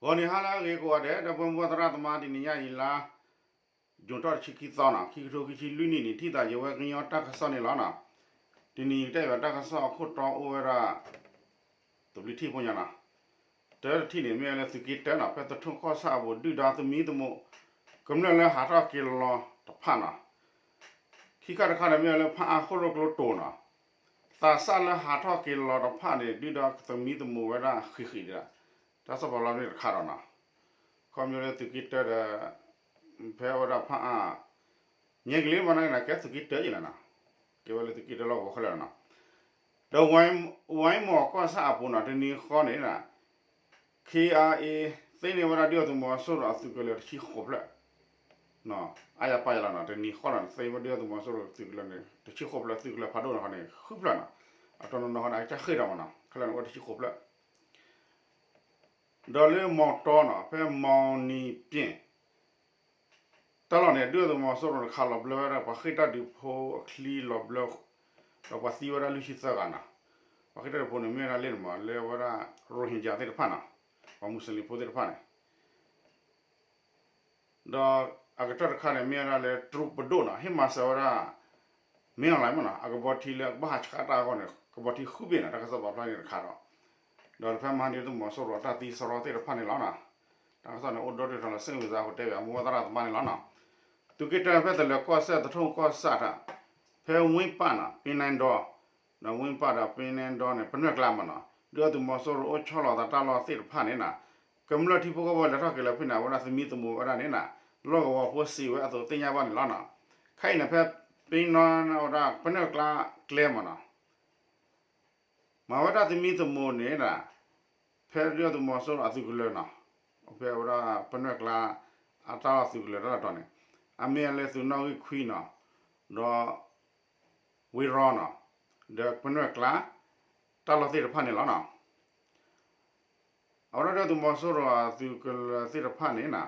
ဂီၤနံၤဟါလၢအဂ့ၤကိးဂၤဒဲး ဒီပုၢ်ဝဲၢ်သရၣ်သမါ တနံၤညါအံၤလါ June ထီၣ်တဆံခံသီနီၤ ခံကထိခံဆံလွံၢ်နံၣ်န့ၣ် ထံၣ်သးယဝဲကညီတၢ်ကစီၣ်န့ၣ်လီၤနီၤ. တနံၤအံၤတဲဘၣ်တၢ်ကစီၣ်အခိၣ်တီအိၣ်ဝဲဒၣ် သဘျ့ထံၣ်ဖိညါနီၤ. တၢတထံၣ်န့ၣ် မ့ၢ်ဝဲလၢသုးက့တၢနီၤ ဖဲသထူၣ်ကီၢ်ဆၣ်အပူၤ ဒုၣ်ဒါသမံသမိး ကမျၢၢ်လၢဟးထီၣ်က့ၤလီၤတဖၣ်နီၤ. ခံခါတခါန့ၣ် မ့ၢ်ဝဲလၢဖးအါခိၣ်လိၣ်ကျိတိၤနီၤ သးစၢ်လၢဟးထီၣ်က့ၤလီၤတဖၣ်န့ၣ် ဒုၣ်ဒါသမံသမိးဝဲဒၣ်ဃံးဃံးဒံး တၢ်စီၤပၤလီၤန့ၣ်တခါဒီးနီၤ. ခီဖျိလၢသုးက့တၢဒီး ဖဲဝဲဒၣ်ဖးအါ ညဲကလံၤမးန့ၣ် ကဲသုးက့တၢယံၤလီၤနီၤ. ကဲဝဲလၢသုးက့တၢလီၢ်ကဝီၤခဲလၢာ်နီၤ. ဒီးဝဲမီၢ်ကီၢ်ဆၣ်အပူၤနီၤ တနံၤဃီန့ၣ် ခ့အါအ့ သ့န့ၢ်ဝဲဒၣ်ဒုၣ်ဒါသုးမီၤစိရိၤအသုးကလၢၤတဆံဃိးဖျၢၣ် အါယၤပာ်ယၤလီၤနီၤ. တနံၤဃီလီၤ သ့ဝဲဒၣ်ဒုၣ်ဒါသုးမီၤစိရိၤသုးကလၢၤန့ၣ် တဆံဃိးဖျၢၣ် သုးကလၢၤဖးဒိၣ်န့ၣ်ဃီန့ၣ် ဃုဖျၢၣ်နီၤ. အတီၤနီၤနီၤဃီန့ၣ် အကစၢ်ဃ့ၢ်ဒီးမးနီၤ ခဲလၢာ်န့ၣ်အိၣ်တဆံဃိးဖျၢၣ် ဒီးလၢမီၢ်တီနီၤ ဖဲမီၢ်နံၤပျ့ၣ် တၢ်လီၢ်န့ၣ် ဒုၣ်ဒါသုးမီၤစိရိၤန့ၣ် ခးလီၤဘျၢဝဲဒၣ် ပှၤဃ့ၢ်တၢ်ဒုးဖိအချံလီၤဘျၢ ဒီးပှၤသံဝဲဒၣ်လွံၢ်ဆံသၢဂၤနီၤ. ပှၤဃ့ၢ်တၢ်ဒုးဖိန့ၣ် မ့ၢ်ဝဲဒၣ်လၢန့ၣ်မး လၢဝဲဒၣ် ရိဟင်ဂျာသ့ၣ်တဖၣ်နီၤ ပှၤမူစလ့ၣ်ဖိသ့ၣ်တဖၣ်န့ၣ် ဒီးအကတၢၢ်တခါန့ၣ် မ့ၢ်ဝဲဒၣ်လၢတရူးပဒိၣ်နီၤ ဟ့ၣ်မၤစၢၤဝဲဒၣ် မ့ၢ်အီၣ်လဲၣ်မးနီၤ အကဘီထံလၢအကဘၣ်ဟးဆှးတၢ်အဂီၢ်န့ၣ် ကဘီထံဃုဘ့ၣ်နီၤ တၢ်ကစီၣ်ပာ်ဖျါန့ၣ်တခါဒီး ဒီးတဖဲမဟါန့ၣ်သုးမီၤစိရိၤအတၢ်သံစရီသ့ၣ်တဖၣ်န့ၣ်လီၤနီၤ. တၢ်ကစီၣ်န့ၣ်အိၣ်ဒီဒူၣ်ထီၣ်လၢ စ့ၣ်ဝံၤစါ ဟိုတဲဘၣ် မိၢ်ဝဲသရၣ်သမါန့ၣ်လီၤနီၤ. သုးက့တၢဖဲတလၢၤကီၢ်စဲၣ် သထူၣ်ကီၢ်ဆၣ်တၢ် ဖဲဝ့ၢ်ပၣ်နီၤ ပ့နဲဒီ ဒီးဝ့ၢ်ပၣ်ဒီးပ့နဲဒီန့ၣ် ပနွဲၢ်ကျါမးနီၤ ဒုၣ်ဒါသုးမီၤစိရိၤအိၣ်ဆီလီၤသးတၢ်လီၢ်သ့ၣ်တဖၣ်န့ၣ်နီၤ ကမျၢၢ်ထံဖိကီၢ်ဖိလဲၤထီၣ်က့ၤလီၤဖဲန့ၣ် အဝဲဒၣ်သမံသမိးဝဲဒၣ်န့ၣ်နီၤ လီၢ်ကဝီၤဖိစံးဝဲအသိးသ့ၣ်ညါဘၣ်န့ၣ်လီၤနီၤ. ခဲအံၤန့ၣ်ဖဲပ့နဲဒီဝဲဒၣ်ပနွဲၢ်ကျါကျဲမးနီၤ မၤဝဲဒၣ်သမံသမိးန့ၣ်နီၤ ဖဲဒုၣ်ဒါသုးမီၤစိရိၤအသုးကလၢၤနီၤ ဖဲဝဲဒၣ်ပနွဲၢ်ကျါ အတၢ်လီၢ်သုးကလၢၤတၢ်လီၢ်တီၤန့ၣ် အမ့ၢ်လၢသုးနီၣ်ဂံၢ်ခွံနီၤ ဒီး ဝ့ၢ်ရီနီၤ ဒီးပနွဲၢ်ကျါ တၢ်လီၢ်သ့ၣ်တဖၣ်န့ၣ်လီၤနီၤ. အဝဲဒၣ်ဒုၣ်ဒါသုးမီၤစိရိၤအသုးကလၢၤသ့ၣ်တဖၣ်န့ၣ်နီၤ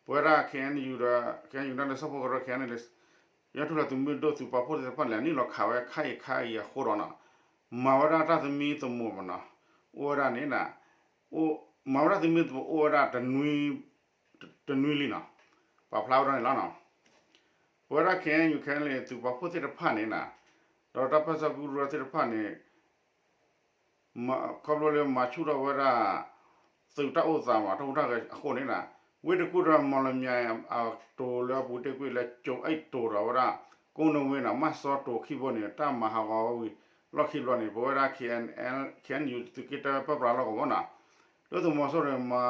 ပဝဲဒၣ် ခ့ၣ်အဲၣ်ယူၣ် ဒီး ခ့ၣ်အဲၣ်ယူၣ် ဒၣ်လၢဆၣ်ဖိကီၢ်ရ့ၣ် ခ့ၣ်အဲၣ်ယူၣ် ယဲၢ်ထူၣ်ဖျဲးသုးမုၢ်ဒိၣ်သုးပာ်ဖှိၣ်သ့ၣ်တဖၣ်န့ၣ် အနုာ်လီၤခးဝဲခါအံၤခါအံၤအဃိဒီးနီၤ မၤဝဲဒၣ်တၢ်သမံသမိးမးနီၤ အိၣ်ဝဲဒၣ်န့ၣ် မၤဝဲဒၣ်သမံသမိးအိၣ်ဝဲဒၣ် တနွံလံနီၤ ပာ်ဖျါဝဲဒၣ်န့ၣ်လီၤနီၤ. ပဝဲဒၣ် ခ့ၣ်အဲၣ်ယူၣ် ခ့ၣ်အဲၣ်ယူၣ် သုးပာ်ဖှိၣ်သ့ၣ်တဖၣ်န့ၣ်နီၤ ဒီးတၢ်ပၢဆှၢကရူၢ်သ့ၣ်တဖၣ်န့ၣ် ခီဖျိလၢမၤဆူၣ်ထီၣ်ဝဲဒၣ် သုးတၢ်အိၣ်သးမး တၢ်ဟူးတၢ်ဂဲၤအဃိန့ၣ်နီၤ ဝ့ၢ်တကူၣ်ဒီးမီၣ်လမၠဲၤ အတိၤလၢအပူၤတ့ၢ်ကွံာ်လၢ ကၠိအိၣ်တိၤဒီးဝဲဒၣ် ကိးနွံဝ့နီၤ မၢ်စီတိၤခံဘိန့ၣ် တၢ်မၤဟးဂီၤဝဲဝံၤ လီၢ်ခံဘျီန့ၣ် ပဝဲဒၣ် ခ့ၣ်အဲၣ်ယူၣ် သုးက့တၢပၢပြးလီၢ်ကဝီၤနီၤ ဒုၣ်ဒါသုးမီၤစိရိၤန့ၣ် မၤ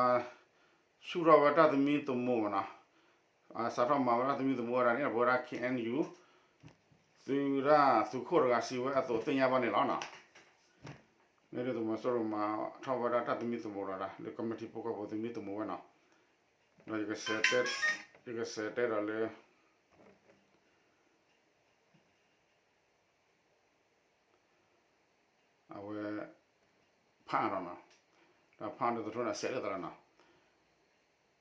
ဆူၣ်ထီၣ်ဝဲတၢ်သမံသမိးမးနီၤ စးထီၣ်မၤဝဲဒၣ်သမံသမိးဝဲဒၣ်န့ၣ် ပဝဲဒၣ် ခ့ၣ်အဲၣ်ယူၣ် သုးဒၣ်သုးခိၣ်တဂၤစံးဝဲအသိးသ့ၣ်ညါဘၣ်န့ၣ်လီၤနီၤ. မ့ၢ်ဒုၣ်ဒါသုးမီၤစိရိၤမၤထီၣ်ဝဲဒၣ်တၢ်သမံသမိးဒီး လၢကမျၢၢ်ထံဖိကီၢ်ဖိသမံသမိးဝဲနီၤ ဒီးယကစံးတဲဒီးလၢ အဝဲ ဖးအါဒီးနီၤ ဒီးဖးအါဒီးသထူၣ်န့ၣ် စဲးလၢသးလီၤနီၤ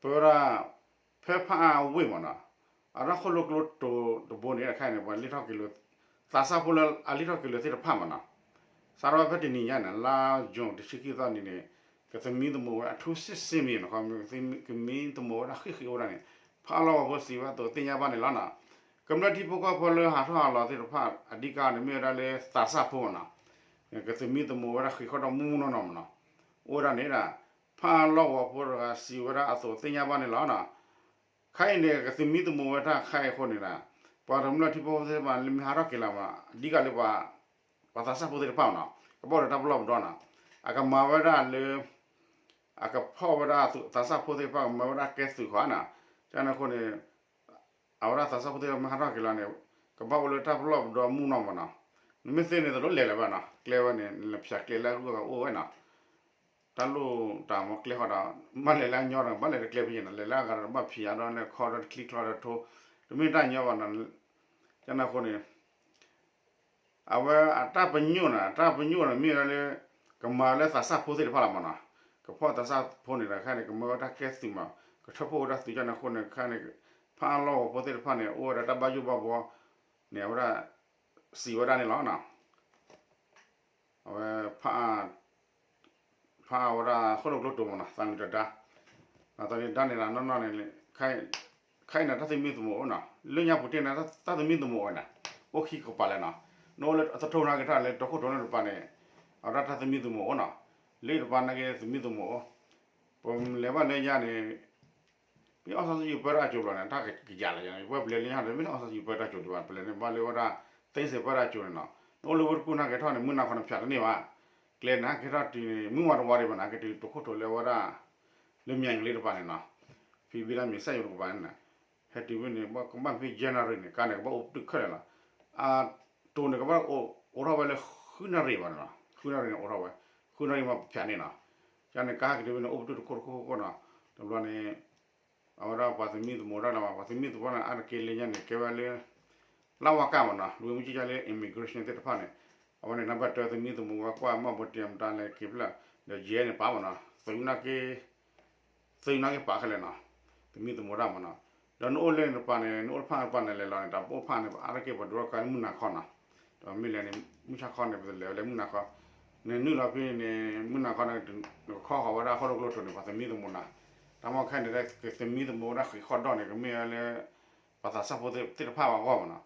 ပဝဲဒၣ် ဖဲဖးအါဝ့ၢ်မးနီၤ အတၢ်ခိၣ်လိာ်ကျိတိၤတဘိန့ၣ် တခါအံၤန့ၣ် ပှၤလ့ၣ်ထီၣ်က့ၤလၢ သးစၢ်ဖိလၢအလ့ၣ်ထီၣ်က့ၤလၢသ့ၣ်တဖၣ်မးနီၤ စးထီၣ်ဝဲဖဲတနံၤညါန့ၣ် လါယူၤတဆံခံသီနံၤန့ၣ် ကသမံသမိးဝဲအထူစံးစ့မံၤနီၤ ကသမံသမိးဝဲဒၣ်ဃံးဃံးအိၣ်ဝဲဒၣ်န့ၣ် ဖးအါလီၢ်ကဝီၤဖိစံးဝဲအသိးသ့ၣ်ညါဘၣ်န့ၣ်လီၤနီၤ. ကမျၢၢ်ထံဖိကီၢ်ဖိလၢဟးထီၣ်ဟးလီၤသ့ၣ်တဖၣ် အဓိကန့ၣ်မ့ၢ်ဝဲဒၣ်လၢသးစၢ်ဖိမးနီၤ ကသမံသမိးဝဲဒၣ်ဃံးဃီဒီးမုၢ်မုၢ်နီၢ်နီၢ်မးနီၤ အိၣ်ဝဲဒၣ်န့ၣ် ဖးအါလီၢ်ကဝီၤဖိတဂၤစံးဝဲဒၣ်အသိးသ့ၣ်ညါဘၣ်န့ၣ်လီၤနီၤ. ခဲအံၤန့ၣ် ကသမံသမိးဝဲတၢ်ခါအံၤအဃိန့ၣ်ဒီး ပှၤကမျၢၢ်ထံဖိကီၢ်ဖိသ့ၣ်တဖၣ်လၢမ့ၢ်ဟးထီၣ်က့ၤလီၤမး အဓိကလၢပှၤ ပှၤသးစၢ်ဖိသ့ၣ်တဖၣ်နီၤ ကဘၣ်အိၣ်ဒီးတၢ်ပလီၢ်ပဒီနီၤ အကမၤဝဲဒၣ်လၢ အကဖီၣ်ဝဲဒၣ်သးစၢ်ဖိသ့ၣ်တဖၣ် ကမၤဝဲဒၣ်ကဲသုးဃီနီၤ ကန့ၣ်အဃိန့ၣ် အဝဲဒၣ်သးစၢ်ဖိသ့ၣ်တဖၣ်မ့ၢ်ဟးထီၣ်က့ၤလီၤန့ၣ် ကဘၣ်အိၣ်လၢတၢ်ပလီၢ်ပဒီမုၢ်နီၢ်မးနီၤ နမ့ၢ်သ့န့ၣ်တလိၣ်လဲၤလၢၤဘၣ်နီၤ ကျဲဝဲန့ၣ် နဖၠးကျဲလၢအဂုၤအဂၤအိၣ်ဝဲနီၤ တၢ်လိၣ်တၢ်မၤကျဲဃီဒီး ဘၣ်လဲၤလၢအညီဒီး ဘၣ်လဲၤတကျဲဖဲန့ၣ်နီၤ လဲၤလၢအဂၤဒီးဘၣ်ဖံးအါဒီးန့ၣ် ခီဒီးတချံချီဒီးထိ တမ့ၢ်တၢ်ညီဘၣ်နီၤ ကန့ၣ်အဃိန့ၣ် အဝဲအတၢ်ပညိၣ်နီၤ တၢ်ပညိၣ်န့ၣ်မ့ၢ်ဝဲလၢ ကမၤလၢသးစၢ်ဖိသ့ၣ်တဖၣ်လီၤမးနီၤ ကဖီၣ်သးစၢ်ဖိန့ၣ်ဒီးခဲအံၤန့ၣ် ကမၤဝဲတၢ်ကဲသုးမး ကထၢဖှိၣ်ဝဲတၢ်သုးကန့ၣ်အဃိန့ၣ် ခဲအံၤန့ၣ် ဖးအါလီၢ်ကဝီၤဖိသ့ၣ်တဖၣ်န့ၣ် အိၣ်ဝဲဒၣ်တၢ်ဘၣ်ယိၣ်ဘၣ်ဘှီန့ၣ် အဝဲဒၣ် စံးဝဲဒၣ်န့ၣ်လီၤနီၤ အဝဲဖးအါ ဖးအဝဲဒၣ်ဃိၣ်လိာ်ကျိတိၤမးနီၤ သးမံၤတဒါ, သးမံၤတဒါန့ၣ်နီၤနီၢ်နီၢ်န့ၣ် ခဲအံၤန့ၣ် တၢ်သမံသမိးအိၣ်နီၤ လၢညါပူၤတ့ၢ်န့ၣ် တၢ်သမံသမိးအိၣ်ဝဲန့ၣ် အိၣ်ခံကပၤလဲၣ်နီၤ, နအိၣ်လၢအသထိၣ်နာ်က့ၤထီၣ်လၢတီခိၣ်ထိးန့ၣ်တပၤန့ၣ် အဝဲဒၣ်တၢ်သမံသမိးအိၣ်နီၤ, လၢတပၤနာ်က့ၤသမံသမိးအိၣ်, ပလဲၤဘၣ်လၢညါန့ၣ် မ့ၢ်အီၣ်စီၤစုၤပၢတၢ်ကၠိဘျီန့ၣ် တၢ်ကယၤလၢညါန့ၣ် ပဝဲပလဲၤလၢညါဒီး မ့ၢ်အီၣ်စီၤစုၤပၢတၢ်ကၠိဒံးဘၣ် ပလဲၤန့ၣ်ဘၣ်လၢဝဲဒၣ် သ့စ့ၣ်ပၢတၢ်ကၠိန့ၣ်နီၤ, နအိၣ်လၢဝ့ၢ်တကူၣ်နာ်က့ၤထီၣ်န့ၣ် မုၢ်နၤခီန့ၣ်ဖၠးတန့ၢ်ဘၣ်, ကျဲန့ၣ်က့ၤထီၣ်တုၤန့ၣ် မုၢ်ဝါတဝါဒံးဘၣ်န့ၣ် က့ၤတုၤတီခိၣ်ထိးလၢဝဲဒၣ် လၢမၠဲၣ်ကလ့တပၤန့ၣ်နီၤ, ဖံဘံလၢမ့ၢ်စဲယိၤတကပၤန့ၣ် ဟဲတုၤဖဲန့ၣ် ကဘၣ်ဖဲ January န့ၣ် ကါန့ၣ် ကဘၣ်အိၣ်ပတုာ်ခဲလၢာ်လီၤ, အတိၤန့ၣ် ကဘၣ်အိၣ်ထီၣ်ဝဲလၢဃုနၣ်ရံၣ်ဘၣ်န့ၣ်လီၤ, ဃုနၣ်ရံၣ်န့ၣ်အိၣ်ထီၣ်ဝဲ, ဃုနၣ်ရံၣ်မးဖၠးန့ၣ်နီၤ, ကါန့ၣ် ကါက့ၤတုၤဖဲန့ၣ် အိၣ်ပတုာ်တခိၣ်တခိၣ်ခိၣ်နီၤ, တဘျီန့ၣ် အဝဲဒၣ်ပှၤသမံသမိးတၢ်လီၤ, ပှၤသမံသမိးတၢ်န့ၣ် အါတက့ၢ်လၢညါန့ၣ် ကဲဝဲလၢ လၢဝါကၢ်မးနီၤ, လူဝင်မှုကြီးကြပ်ရေးလၢ immigration သ့ၣ်တဖၣ်န့ၣ်, အဝဲန့ၣ် နဘၣ်တၢ်သမံသမိးဝဲကွၢ်မီၢ်ဘိတံၢ်မတၤလဲၣ်က့ၤဖျၢၣ်, ဒီးယဲၢ်န့ၣ်ပာ်မးနီၤ, သုးနာ်က့ၤ သုးနာ်က့ၤပာ်ခဲလၢာ်နီၤ, သမံသမိးတၢ်မးနီၤ, ဒီးနအိၣ်လၢန့ၣ်တပၤန့ၣ် နအိၣ်တဖၣ်တပၤန့ၣ်လဲၤလီၤန့ၣ် တၢ်ပအိၣ်တဖၣ်န့ၣ် ပအါတက့ၢ်ပှၤဒိၣ်ထီၣ်ကါလၢမုၢ်နၤခီနီၤ, ဒီးမ့ၢ်လဲၤန့ၣ် မုၢ်ဆါခီန့ၣ် ပတလဲၤဝဲလၢမုၢ်နၤခီ, နနုာ်လီၤဖဲန့ၣ် မုၢ်နၤခီန့ၣ် နကခီဃီၤဝဲဒၣ်ဃိၣ်လိာ်ကျိတိၤန့ၣ် ပှၤသမံသမိးနၤ, တၢ်မ့ၢ်ခဲန့ၣ် ကသမံသမိးဝဲဒၣ်ဃံးဃီၣ်ဒီၣ်န့ၣ် ကမ့ၢ်ဝဲလၢ ပှၤသးစၢ်ဖိသ့ၣ်တဖၣ်အဂီၢ်မးနီၤ,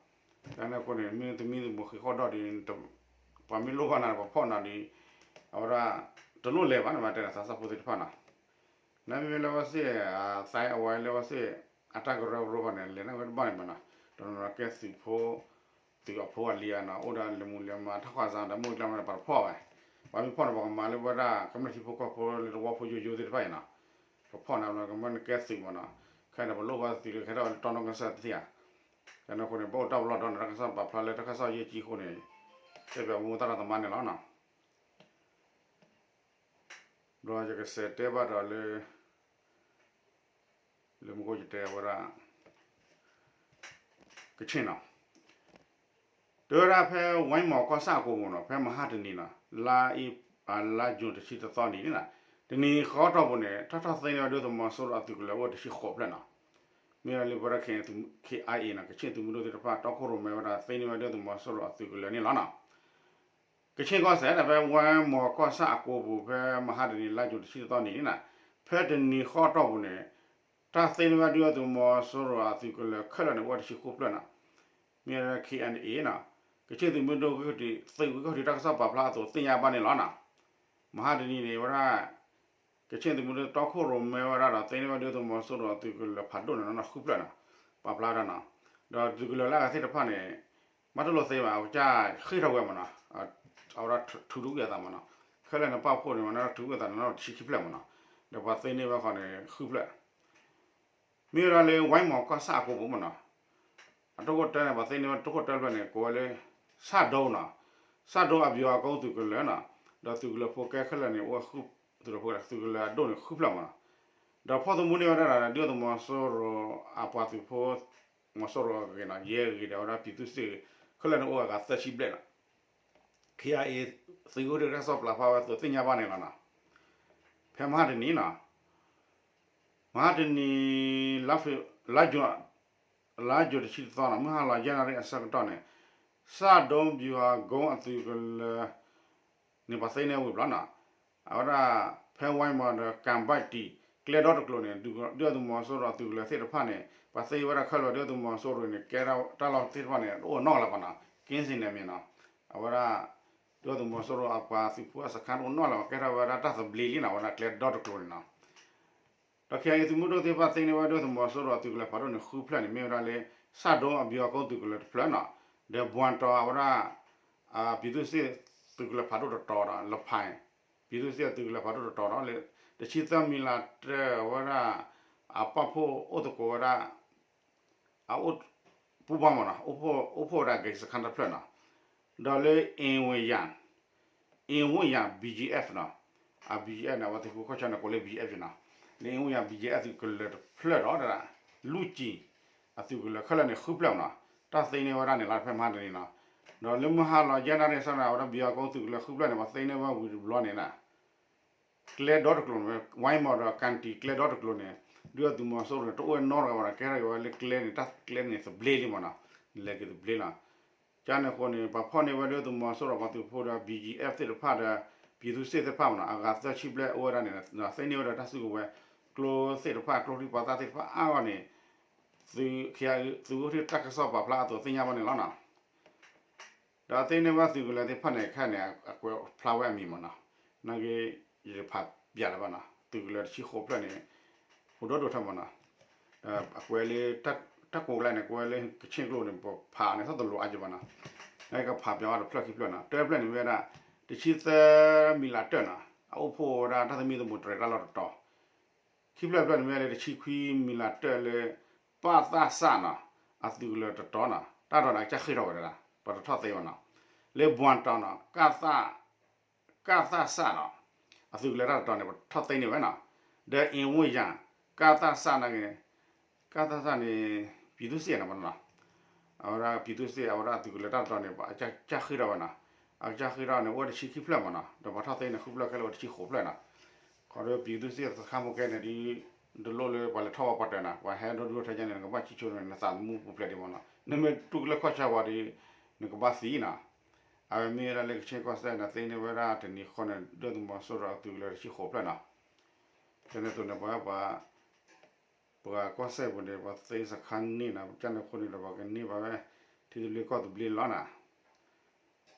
တၢ်န့ၣ်အဃိန့ၣ် မ့ၢ်သမံသမိးဃံးဃီၣ်ဒီၣ်ဒီး ပှၤမ့ၢ်လိၣ်ဘၣ်နၤဒီး ပှၤဖီၣ်နၤဒီး အဝဲဒၣ် တလိၣ်လဲၤဘၣ်န့ၣ် ဘၣ်တဲသးစၢ်ဖိသ့ၣ်တဖၣ်နီၤ, နမ့မ့ၢ်လၢဝဲသ့ၣ် သးအဝဲလၢဝဲသ့ၣ် အတၢ်ကရၢကရိဘၣ်န့ၣ် လဲၤန့ၢ်ဝဲတဘၣ်န့ၣ်မးနီၤ, တနီၤနီၤကဲသုးဖိ သုးအဖိအလံၤဧါနီၤ, အိၣ်ဒီးလၢမူလၢမါ ထီၣ်ဃာ်စးဒီး မုၢ်ကျါမးန့ၣ် ပှၤတဖီၣ်ဘၣ်, ပှၤမ့ၢ်ဖီၣ်န့ၣ် ပှၤကမၤလၢဝဲဒၣ် ကမျၢၢ်ထံဖိကီၢ်ဖိလၢတဝီဖိယိယိသ့ၣ်တဖၣ်အံၤနီၤ, ကဖီၣ်န့ၣ် ကမ့ၢ်နကဲသုးမးနီၤ, ခဲအံၤန့ၣ် ပလိၣ်ဘၣ်သုးလၢကဟဲထီၣ်ဝဲလၢတီနီၢ်ကစၢ်တထံၣ်ဧါ, ကန့ၣ်အဃိန့ၣ် ပအိၣ်တၢ်ပလီၢ်ဒီးန့ၣ် တၢ်ကစီၣ်ပာ်ဖျါလၢတၢ်ကစီၣ်ယဲၢ်ကံအဃိန့ၣ် တဲပၠးမိၢ်သရၣ်သမါန့ၣ်လီၤနီၤ. ဒီးယကစးတဲဘၣ်ဒီးလၢ လၢမူခိၣ်ယတဲဝဲဒၣ် ကဆ့ၣ်နီၤ, တဲဝဲဒၣ်ဖဲဝဲမီၤကီၢ်ဆၣ်အကိာ်ပူၤနီၤ, ဖဲမဟါတနံၤနီၤ, လါအ့, လါယူၤတဆံတသီနံၤန့ၣ်, တနံၤဃီတီၢ်ပူၤန့ၣ် ထီၣ်ထီၣ်သ့န့ၢ်ဝဲဒုၣ်ဒါသုးမီၤစိရိၤအသုးကလၢၤအိၣ်တဆံဃိးဖျၢၣ်နီၤ, မ့ၢ်ဝဲဒၣ်လၢပဝဲဒၣ် ခ့ၣ်အ့ၣ်အ့နီၤ, ကဆ့ၣ်သုးမုၢ်ဒိၣ်သ့ၣ်တဖၣ် တီခိၣ်ရိၣ်မဲဝဲဒၣ်သ့န့ၢ်ဝဲဒုၣ်ဒါသုးမီၤစိရိၤအသုးကလၢၤန့ၣ်လီၤနီၤ. ကဆ့ၣ်ကီၢ်စဲၣ်ဒီး ဖဲဝဲမီၤကီၢ်ဆၣ်အကိာ်ပူၤ ဖဲမဟါတနံၤ လါယူၤတဆံတသီနံၤန့ၣ်နီၤ, ဖဲတနံၤဃီတီၢ်ပူၤန့ၣ် တၢ်သ့န့ၢ်ဝဲဒုၣ်ဒါသုးမီၤစိရိၤအသုးကလၢၤခဲလၢာ်န့ၣ် အိၣ်ဝဲတဆံဃိးဖျၢၣ်နီၤ. မ့ၢ်ဝဲဒၣ် ခ့ၣ်အ့ၣ်အ့နီၤ, ကဆ့ၣ်သုးမုၢ်ဒိၣ် သုးဂံၢ်ခီၣ်ထံးတၢ်ကစီၣ်ပာ်ဖျါအသိးသ့ၣ်ညါဘၣ်န့ၣ်လီၤနီၤ. မဟါတနံၤန့ၣ်ဝဲဒၣ် ကဆ့ၣ်သုးမုၢ်ဒိၣ်တီခိၣ်ရိၣ်မဲဝဲဒၣ်ဒီး သ့န့ၢ်ဝဲဒုၣ်ဒါသုးမီၤစိရိၤအသုးကလၢၤဖးဒိၣ်န့ၣ်နီၤ ဃုဖျၢၣ်နီၤ. ပာ်ဖျါဒၣ်နီၤ, ဒီးသုးကလၢၤလၢအဂၤသ့ၣ်တဖၣ်န့ၣ် ဘၣ်တလိၣ်သ့ဘၣ် အကစၢ်ဃ့ၢ်ထီၣ်ဝဲမးနီၤ, အဝဲဒၣ်ထုးထူကွံာ်အသးမးနီၤ, ခဲလၢာ်န့ၣ်ပာ်ဖှိၣ်န့ၣ် မၤန့ၢ်ထုးကွံာ်အသးန့ၣ်နီၤ တဆံခံဖျၢၣ်မးနီၤ, ဒီးပှၤသ့န့ၢ်ဝဲဃီန့ၣ် ဃုဖျၢၣ် မ့ၢ်ဝဲဒၣ်လၢဝဲမီၤကီၢ်ဆၣ်အကိာ်ပူၤမးနီၤ, အတၢ်ခိၣ်တၢ်န့ၣ် ပှၤသ့န့ၢ်ဝဲတၢ်ခိၣ်တၢ်ဖျၢၣ်န့ၣ် ကိးဝဲလၢ ဆၣ်ဒိနီၤ, ဆၣ်ဒိအဗျူဟာကုန်းသုးကလၢၤနီၤ, ဒီးသုးကလၢၤဖိကဲခဲလၢာ်န့ၣ် အိၣ်ဝဲဃု, သုးကလၢၤဖိ သုးကလၢၤအဒိၣ်န့ၣ်ဃုဖျၢၣ်မးနီၤ, ဒီးဖီၣ်သမူန့ၢ်ဝဲဒၣ်ဒီး ဒုၣ်ဒါသုးမီၤစိရိၤအပှၤသုးဖိ မီၤစိရိၤအဂ့ၤနီၤ, ယဲၢ်ဂ့ၤဒီး အဝဲဒၣ်ပြည်သူ့စစ်ဂ့ၤ ခဲလၢာ်န့ၣ်အိၣ်ဝဲအဂၤသၢဆံဘျဲၣ်နီၤ. ခ့ၣ်အ့ၣ်အ့ သုးဂ့ၢ်တၢ်ကစီၣ်ပာ်ဖျါဝဲအသိးသ့ၣ်ညါဘၣ်န့ၣ်လီၤနီၤ. ဖဲမဟါတနံၤနီၤ မဟါတနံၤ လါယူၤ, လါယူၤတဆံတသီနီၤ မုၢ်ဟါလီၤယဲၢ်နၣ်ရံၣ်အဆၢကတီၢ်န့ၣ် ဆၣ်ဒိဗျူဟာကုန်းအသုးကလၢၤန့ၣ် ပှၤသ့န့ၢ်ဝံၤဘျီနီၤ, အဝဲဒၣ် ဖဲဝဲမီၤဒီး ကၣ်ဘၣ်တံၢ် ကျဲဒီတကျိၤန့ၣ် ဒုၣ်ဒါသုးမီၤစိရိၤအသုးကလၢၤသ့ၣ်တဖၣ်န့ၣ် ပှၤသ့ဝဲဒၣ်ခဲလၢာ် ဒုၣ်ဒါသုးမီၤစိရိၤန့ၣ် ကဲတၢ်လီၢ်သ့ၣ်တဖၣ်န့ၣ် တအိၣ်နီတဂၤလၢၤဘၣ်နီၤ, ကင်းစင်နယ်မြေနီၤ, အဝဲဒၣ် ဒုၣ်ဒါသုးမီၤစိရိၤအပှၤသုးဖိအစခန်းတအိၣ်နီတဂၤလၢၤဘၣ် ကဲထီၣ်ဝဲဒၣ်တၢ်သဘျ့လံနီၤ အဝဲဒၣ်ကျဲဒီတကျိၤန့ၣ်နီၤ. ဒီး ခ့ၣ်အ့ၣ်အ့ သုးမုၢ်ဒိၣ်သ့ၣ်တဖၣ်သ့န့ၢ်ဝဲဒုၣ်ဒါသုးမီၤစိရိၤအသုးကလၢၤဖးဒိၣ်န့ၣ်ဃုဖျၢၣ်န့ၣ် မ့ၢ်ဝဲဒၣ်လၢ ဆၣ်ဒိအဗျူဟာကုန်းသုးကလၢၤတဖျၢၣ်နီၤ, ဒီးဘှါတီၤအဝဲဒၣ် ပြည်သူ့စစ်သုးကလၢၤဖးဒိၣ်တတီၤဒီး လဖၣ် ပြည်သူ့စစ်သုးကလၢၤဖးဒိၣ်တတီၤဒီး လၢ တဆံသၢမံၤလးတၢ်ဝဲဒၣ် အပာ်ဖှိၣ်အိၣ်သကိးဝဲဒၣ် အအိၣ် ပူၤဘၣ်မးနီၤ အိၣ်ဖှိၣ်ဝဲဒၣ် ဂိတ်စခန်းတဖျၢၣ်နီၤ, ဒီးလၢ အင်ဝ့ယၤ အင်ဝ့ယၤ BGF နီၤ, အ BGF န့ၣ် အဝဲသုးခိၣ်ခီၣ်ဆၢန့ၣ် ကိးလၢ BGF နီၤ, လၢ အင်ဝ့ယၤ BGF သုးကလၢၤတဖျၢၣ်ဒီး လူၢ်ကံၣ် အသုးကလၢၤခဲလၢာ်န့ၣ် ဃုဖျၢၣ်မးနီၤ, တၢ်သ့န့ၢ်ဝဲဒၣ်န့ၣ်လီၤ ဖဲမဟါတနံၤနီၤ, ဒီးလၢမုၢ်ဟါလီၤယဲၢ်နၣ်ရံၣ်အဆၢန့ၣ် အဝဲဒၣ် ဗျူဟာကုန်း သုးကလၢၤဃုဖျၢၣ်န့ၣ် ပှၤသ့န့ၢ်ဝဲဝံၤတဘျီန့ၣ်နီၤ ကျဲဒီတကျိၤန့ၣ် ဝဲမီၤဒီး ကၣ်တံၢ်ကျဲဒီတကျိၤန့ၣ် ဒုၣ်ဒါသုးမီၤစိရိၤန့ၣ် တအိၣ်ဝဲနီတဂၤဘၣ်ဒီး ကဲထီၣ်က့ၤဝဲလၢကျဲန့ၣ် တၢ်ကျဲန့ၣ်သဘျ့လံမးနီၤ, လဲၤက့ၤသဘျ့လီၤ. ကန့ၣ်အဃိန့ၣ် ပှၤဖီၣ်န့ၢ်ဝဲဒုၣ်ဒါသုးမီၤစိရိၤပှၤသုးဖိဒီး BGF သ့ၣ်တဖၣ်ဒီး ပြည်သူ့စစ်သ့ၣ်တဖၣ်မ့ၢ်နီၤ အဂၤသၢဆံဘျဲၣ်အိၣ်ဝဲဒၣ်န့ၣ် သ့န့ၢ်ဝဲဒၣ်တၢ်စုကဝဲၤ ကျိသ့ၣ်တဖၣ် ကျိချံမျိာ်သၣ်သ့ၣ်တဖၣ်အါဂီၢ်န့ၣ် သုး သုးအိၣ်ထံၣ်တၢ်ကစီၣ်ပာ်ဖျါအသိးသ့ၣ်ညါဘၣ်န့ၣ်လီၤနီၤ. ဒီးသ့န့ၢ်ဘၣ်သုးကလၢၤသ့ၣ်တဖၣ်န့ၣ် ခဲအံၤန့ၣ် အကွဲးဖျါဝဲအမံၤမ့ၢ်နီၤ, နာ်က့ ယတဖးပျးလၢၤဘၣ်နီၤ, သုးကလၢၤတဆံဃိးဖျၢၣ်န့ၣ် အိၣ်ဒိၣ်ဒိၣ်ထီၣ်မ့ၢ်နီၤ, ဒီးအကွဲးလၢ တၢ်ကိးကျါန့ၣ် ကွဲးလၢကဆ့ၣ်ကျိန့ၣ် ပဖးန့ၣ် ထီၣ်တလိၤအါက့ဘၣ်နီၤ, နာ်က့ကဖးပျးဝဲတဖျၢၣ်ခံဖျၢၣ်နီၤ, တဖျၢၣ်န့ၣ်မ့ၢ်ဝဲဒၣ် တဆံသၢမံၤလးတၢၢ်နီၤ, အအိၣ်ဖှိၣ်ဝဲဒၣ်တၢ်သမံသမိးတြဲၤတၢ်လီၢ်တတီၤ ခံဖျၢၣ်တဖျၢၣ်န့ၣ်မ့ၢ်လၢတဆံခွံမံၤလးတၢၢ်လၢ ပသစနီၤ, အသုးကလၢၤတတီၤနီၤ, တၢ်တီၤန့ၣ် အကစၢ်ဃ့ၢ်ထီၣ်ဝဲဒၣ် ပတထီၣ်သ့ဘၣ်နီၤ, လၢဘှီတီၤနီၤ, ကသ ကသစနီၤ, အသုးကလၢၤတၢ်တတီၤန့ၣ် ပထီၣ်သ့န့ၢ်ဝဲနီၤ, ဒီးအ့ဝိယၣ် ကသစနာ်က့ ကသစန့ၣ် ပြည်သူ့စစ်နီၤမ့ၢ်နီၤ, အဝဲဒၣ် ပြည်သူ့စစ် အဝဲဒၣ်အသုးကလၢၤတၢ်တတီၤန့ၣ် အကစၢ်ဃ့ၢ်ထီၣ်ဝဲနီၤ, အကစၢ်ဃ့ၢ်ထီၣ်န့ၣ် အိၣ်ဝဲတဆံခံဖျၢၣ်မ့ၢ်နီၤ, ဒီးပှၤထီၣ်သ့န့ၢ်ဃုဖျၢၣ်ခဲလၢာ်အိၣ်တဆံဃိးဖျၢၣ်နီၤ, ခီဒီး ပြည်သူ့စစ် စခန်းမ့ၢ်ကဲန့ၣ်ဒီး တလိၣ်လၢပှၤလဲၤထီၣ်ဝဲပှၤတၢၢ်နီၤ, ပှၤဟဲဒိၣ်ဒိၣ်ထဲယဲန့ၣ် နကဘၣ်စံးဆိန့ၣ် နသးသမူပူၤဖျဲးဒံးမ့ၢ်နီၤ, နမ့ၢ်တူၢ်လၢခီၣ်ဆၢပှၤဒီး နကဘၣ်သံနီၤ, အဝဲမ့ၢ်ဝဲဒၣ်လၢကဆ့ၣ်ကီၢ်စဲၣ်န့ၣ် သ့န့ၢ်ဝဲဒၣ်တနံၤဃီန့ၣ် ဒုၣ်ဒါသုးမီၤစိရိၤအသုးကလၢၤတဆံဃိးဖျၢၣ်နီၤ, ကန့ၣ်အသိးန့ၣ် ပှၤ ပှၤ ပှၤကီၢ်စဲၣ်ပူၤန့ၣ် ပှၤသ့စခါန့ၣ်နီၤ, ကန့ၣ်အဃိန့ၣ်ဒီး ပှၤကန့ၢ်ဘၣ်ဝဲ ထံသဘျ့ကီၢ်သဘျ့လီၤနီၤ,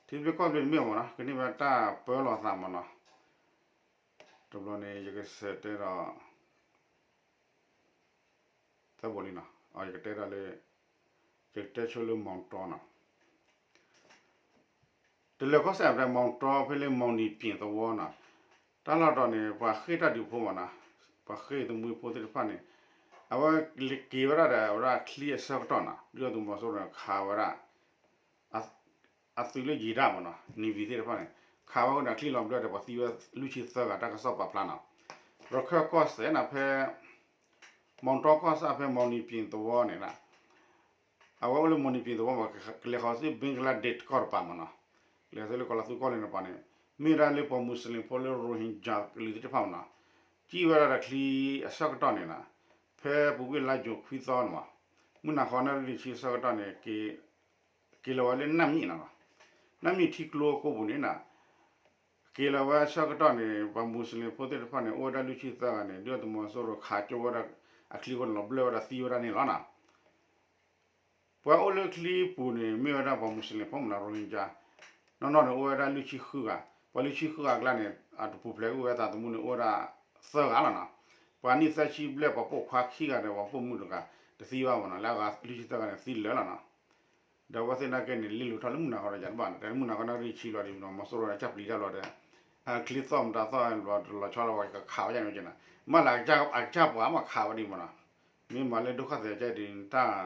ထံသဘျ့ကီၢ်သဘျ့တမ့ၢ်မ့ၢ်နီၤ, ကန့ၢ်ဘၣ်တၢ်ပၢလီၤသးမ့ၢ်နီၤ, တဘျီန့ၣ် ယကစံးတဲဒီး သၢဘိလံနီၤ, ယကတဲဒီးလၢ ယကတဲဆိလၢ မောင်တော နီၤ, တလၢၤကီၢ်စဲၣ်ဖဲ မောင်တော ဖဲလၢ မောင်နီပျံၤသဝီနီၤ, တၢ်လီၢ်တတီၤန့ၣ် ပှၤဃ့ၢ်တၢ်ဒုးဖိမ့ၢ်နီၤ, ပှၤဃ့ၢ်သမူဖိသ့ၣ်တဖၣ်န့ၣ် အဝဲက့ၤဝဲဒၣ်ဒီး အဝဲဒၣ်ချံအဆၢကတီၢ်နီၤ, ဒုၣ်ဒါသုးမီၤစိရိၤန့ၣ် ခးဝဲဒၣ် အသုးလၢယံၤဒၣ်မ့ၢ်နီၤ, နံၤဝံၤသ့ၣ်တဖၣ်န့ၣ် ခးဝဲဃိန့ၣ် အချံလီၤဘျၢဒီး ပှၤသံဝဲလွံၢ်ဆံသၢဂၤ တၢ်ကစီၣ်ပာ်ဖျါနီၤ, ရခၢၣ်ကီၢ်စဲၣ်နီၤ ဖဲ မောင်တော ကီၢ်ဆၣ်ဖဲ မောင်နီပျံၤသဝီန့ၣ် အဝဲအိၣ်လၢ မောင်နီပျံၤသဝီမ့ၢ် ကလဲၤဃီၤဆူ ဘင်္ဂလားဒေ့ရှ် ကီၢ်တပၤမ့ၢ်နီၤ, ကလဲၤဆူလၢကီၤလီၤသူကီၢ်လၢန့ၣ်ပၤန့ၣ် မ့ၢ်ဝဲဒၣ်လၢပှၤမူးစလ့ၣ်ဖိလၢ ရိဟင်ဂျာ ကလုာ်သ့ၣ်တဖၣ်မ့ၢ်နီၤ, စံၣ်ဝဲဒၣ်ဒီးချံအဆၢကတီၢ်န့ၣ်နီၤ, ဖဲပူၤကွံာ်လါယူၤခွံသီန့ၣ်မ့ၢ်, မုၢ်နၤဃီနၣ်ရံၣ်တဆံအဆၢကတီၢ်န့ၣ် က့ၤလီၤဝဲလၢနၢ်မံၣ်နီၤ, နၢ်မံၣ်ထံကျိအကိပူၤန့ၣ်နီၤ က့ၤလီၤဝဲအဆၢကတီၢ်န့ၣ် ပှၤမူးစလ့ၣ်ဖိသ့ၣ်တဖၣ်န့ၣ် အိၣ်ဝဲဒၣ်လွံၢ်ဆံသၢဂၤန့ၣ် ဒုၣ်ဒါသုးမီၤစိရိၤခးကၠိဝဲဒၣ်အချံအဃိန့ၣ် လီၤဘျၢဝဲဒၣ်သံဝဲဒၣ်န့ၣ်လီၤနီၤ. ပှၤအိၣ်လၢချံပူၤန့ၣ် မ့ၢ်ဝဲဒၣ်ပှၤမူးစလ့ၣ်ဖိမ့ၢ်နီၤ ရိဟင်ဂျာ နီၢ်နီၢ်န့ၣ် အိၣ်ဝဲဒၣ်လွံၢ်ဆံဃုဂၤ, ပှၤလွံၢ်ဆံဃုဂၤအကျါန့ၣ် အတပူၤဖျဲးကွံာ်ဝဲသးသမူန့ၣ် အိၣ်ဝဲဒၣ်သၢဂၤလီၤနီၤ. ပှၤနံၣ်သၢဆံဘျဲၣ်ပှၤပိာ်ခွါခံဂၤဒီး ပှၤပိာ်မုၣ်တဂၤ တသံဘၣ်မ့ၢ်နီၤ, လၢအဂၤလွံၢ်ဆံသၢဂၤန့ၣ် သံလၢာ်လီၤနီၤ. ဒီးအဝဲသ့ၣ်နာ်က့န့ၣ် လ့လိာ်ထီၣ်လၢမုၢ်နၤဃီဒီးယၤတဘၣ်န့ၣ် တဲလၢမုၢ်နၤဃီနၣ်ရံၣ်ဆံလီၤဒီး မီၤစိရိၤန့ၣ် ကၢ်ပျံၤတၢ်လီၤဒီး ချံသီၣ်မတၤသီၣ်လီၤတလီၤဆီလီၤ ပှၤကခးဝဲဒၣ်န့ၣ်က့နီၤ, မ့ၢ်လၢအကစၢ်ပှၤမ့ၢ်ခးဝဲဒၣ်မ့ၢ်နီၤ, မ့ၢ်မၤလၢဒိၣ်ခီၣ်သဲးကဲဒ်တၢ်